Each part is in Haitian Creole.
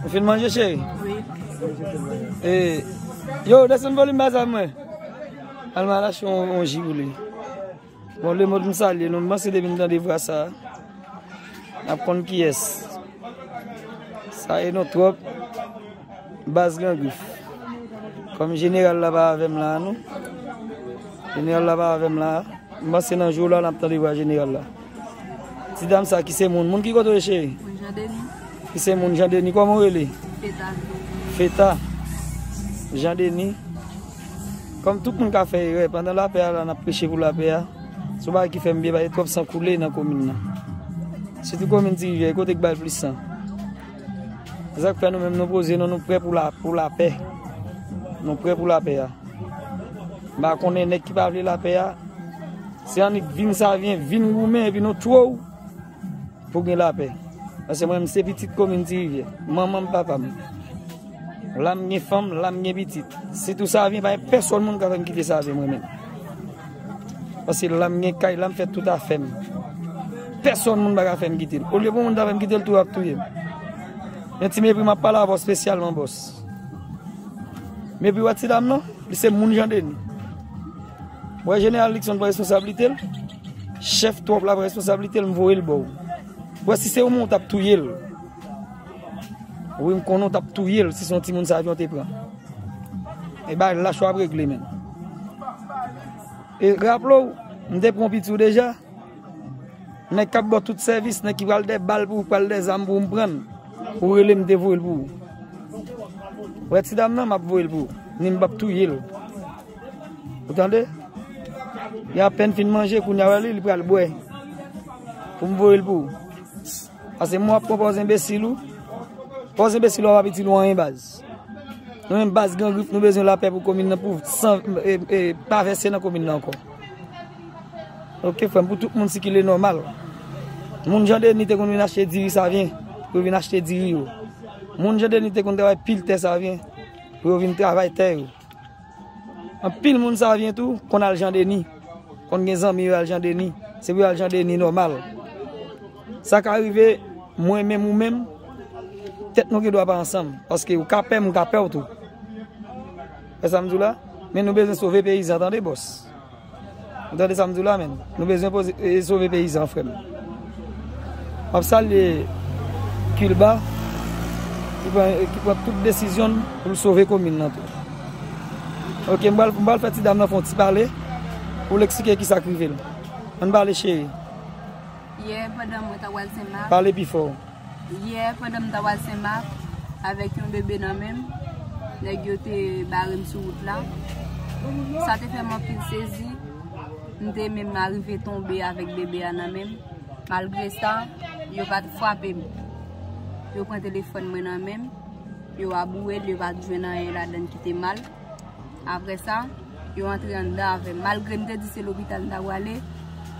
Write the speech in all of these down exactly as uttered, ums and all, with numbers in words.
Ou fin manje, cheri? Wi. E, yo, desann volim baz la mwen. Al m al achte yon, yon ji pou li. Bon, lemonn, m salye nou. M panse depi m tande vwa sa a, n ap konn kiyès. Sa e non twòp. Baz Gran Grif. Kòm jeneral la pa avè m la a, non. Jeneral la pa avè m la a. M panse nan jou la, n ap tande vwa jeneral la. Ti dam sa ki se moun. Moun ki kote w ye, cheri? Moun Jan Deni. Ki se moun Jan Deni. Kòman w rele? Feta. Feta. Jan Deni. Kòm tout moun ka fè erè, pandan lapè a la, n ap preche pou lapè a. Se yon bagay ki fè m byen, paske twòp san koule nan komin nan. Sitou komin Ti Rivyè, kote k bay plis san. Se sa k fè nou menm nou poze nou, nou prè pou la, pou lapè. Nou prè pou lapè a. M pa konnen nèg ki pa vle lapè a. Se annik vin sa vyen, vin goumen, epi nou tchwow pou gen lapè. Paske mwen, m se pitit komin Ti Rivyè. Manman m, papa m. La m gen fanm, la m gen pitit. Sitou sa vyen, pa gen pèsòn moun ka fè m kite sa vyen mwen menm. Paske la m gen kay, la m fè tout afè m. Pèsòn moun pa ka fè m kite l. Olye pou moun ta fè m kite l tou, ap touye m. Men Ti Mepri, m ap pale avè w espesyalman, bòs. Mepri, wè ti dam nan, li se moun Jan Deni. Wè jeneral Nixon pran responsablite l, chèf twòp la pran responsablite l, m voye l ba w. Wè si se yon moun w t ap touye l. Wi, m konnen w t ap touye l si se yon timoun sa vyen w te pran. E bagay lach w ap regle, menm. E raple w, m te pran piti w deja. Nèg k ap ba w tout sèvis, nèg ki pral dèyè bal pou ou, pral dèyè zam pou ou, m pran l. Ou rele m, m te voye l pou ou. Wè ti dam nan, m ap voye l pou ou. Ni m p ap touye l. Ou tande? Li apèn fin manje, kounye a wè li, li pral bwè. Pou m voye l pou ou. Paske mwen w ap pran pòz enbesil ou. Pòz enbesil ou a pa itil ou anyen baz. Nou menm baz Gran Grif, nou bezwen lapè pou komin nan, pou san, e, e, pa vèse nan komin nan ankò. Oke, frè m, pou tout moun sikile nòmal. Moun Jan Deni te konn vin achte diri sa vyen, pou yo vin achte diri yo. Moun Jan Deni te konn travay pil tè sa vyen, pou yo vin travay tè yo. Anpil moun sa vyen tou, konn al Jan Deni. Konn gen zanmi yo al Jan Deni. Se pou yo al Jan Deni nòmal. Sa ka rive, mwen menm ou menm, tèt nou gen dwa pa ansanm. Paske ou ka pè m, m ka pè w tou. Wè sa m di w la? Men nou bezwen sove peyizan, tande, bòs. Ou tande sa m di w la, menm? Nou bezwen poze, e, sove peyizan, frè m. M ap salye Kilba, ki pran, ki pran tout desizyon l pou l sove komin nan tou. Oke, m pral, m pral fè ti dam nan fè yon ti pale, pou l eksplike ki sa k rive l. Ann pale, cheri. Yè, pandan mwen ta pral Senmak. Pale pi fò. Yè, pandan m ta pral Senmak, avèk yon bebe nan men m, nèg yo te bare m sou wout la. Sa te fè m anpil sezi. M te menm arive tonbe avèk bebe a nan men m. Malgre sa, yo pa t frape m. Yo pran telefòn mwen nan men m, yo abouwe l, yo pa t jwenn anyen ladan l ki te mal. Apre sa, yo antre anndan avè m. Malgre m te di se lopital m ta prale,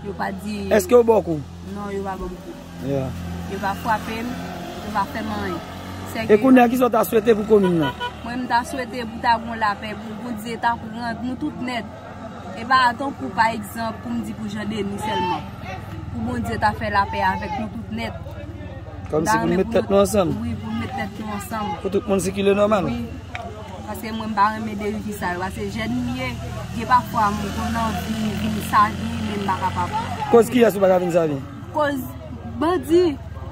yo pa di. Èske yo ba w kou? Non, yo pa ban m kou. Yeah. Yo pa frape m, yo pa fè m anyen. E kounye a, kisa w ta swete pou komin nan? Mwen, m ta swete pou ta gon lapè, pou Bondye ta pran nou tout nèt. E pa tankou, pa egzanp, pou m di pou Jan Deni sèlman. Pou Bondye ta fè lapè avèk nou tout nèt. Kòmsi pou nou met tèt nou ansanm. Wi, pou nou met tèt nou ansanm. Pou tout moun sikile nòmal. Wi. Paske mwen, m pa renmen derive sa yo. Paske jèn m ye, gen pafwa m konn anvi vin Savyen, men m pa kapab. Koz kiyès ou pa ka vin Savyen? Koz bandi.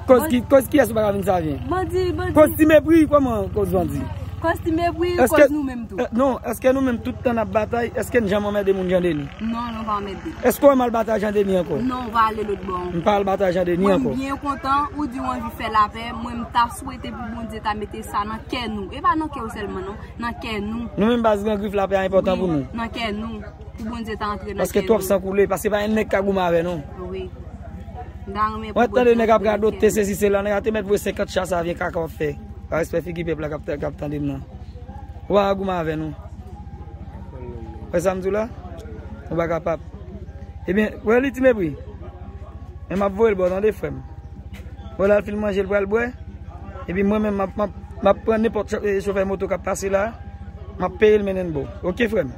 Koz ki, koz kiyès ou pa ka vin Savyen? Bandi, bandi. Koz Ti Mepri, kòman koz bandi? Koz Ti Mepri, koz nou menm tou. Eh, non, èske nou menm tout tan n ap batay, èske n janm anmède moun Jan Deni? Non, nou pa anmède. Èske w wè m al batay Jan Deni ankò? Non, w pa ale lòt bò ankò. M pa al batay Jan Deni ankò. Mwen, m byen kontan, ou di w anvi fè lapè, mwen, m ta swete pou Bondye ta mete sa nan kè nou. E pa nan kè w sèlman, non, nan kè nou. Nou menm baz Gran Grif, lapè a enpòtan pou nou. Wi, nan kè nou. Pou Bondye ta antre nan kè nou. Paske twòp san koule, paske pa gen nèg ka goumen avè nou. Wi. M ta renmen pou Bondye antre nan kè nou. Mwen tande nèg ap radote sesi sela, nèg a te mèt voye senkant cha sa vyen kaka w ap fè. Pa respè figi pèp la k ap, k ap tande m nan. Ou pa ka goumen avè nou. Wè sa m di w la? Ou pa kapab. Ebyen, wè li Ti Mepri. Men m ap voye l ba w tande, frè m. Wè la l fin manje, l pral bwè. Epi mwen menm, m ap, m ap, m ap pran nenpòt cho-, e, chofè moto k ap pase la. M ap peye l mennen l ba w. Oke, frè m?